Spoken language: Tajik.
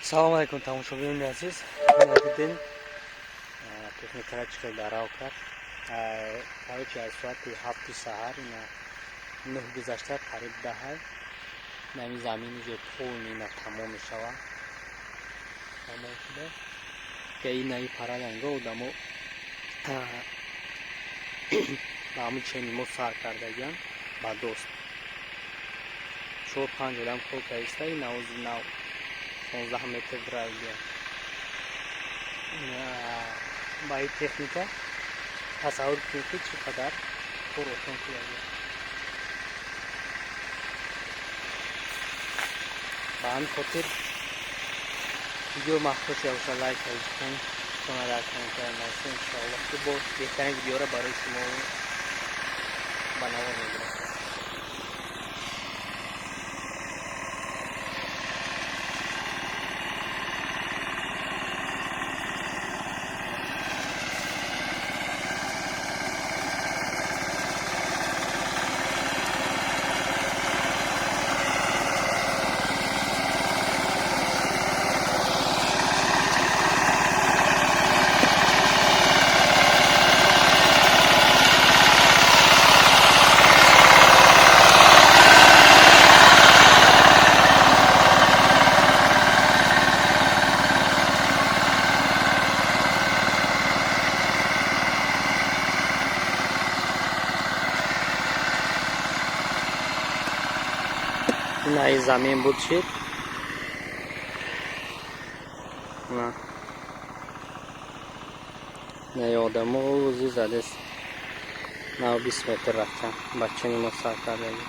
Салом алейкум, тамошобинони азиз. Дидем, техникара чӣ хел дарав кард. Короче, аз соати 7-и саҳар ина 9 гузашта, қариб 10-ай. Нами замин уже полный ина тамом мешавад. Тамом шуда. Ка инаи параданго одамо ба ҳамун чени мо сар кардагиан ба дост. Чор панҷ одам кор кардиста, ина ози нав 16 метр драйвия. Ба ин техника тасаввур кунед, ки чӣ қадар кор осон шудагиа. Ба ҳамин хотир видео маҳсул шуда боша, лайк кунед, шумо дар комментария нависед. Иншоаллоҳ, ки бо беҳтарин видеоро барои шумо ба навор мегирам. Инаи замин буд шид. На. Инаи одамо ози задест. Нав 20 метр рафтан. Бачани мо сар кардагӣ.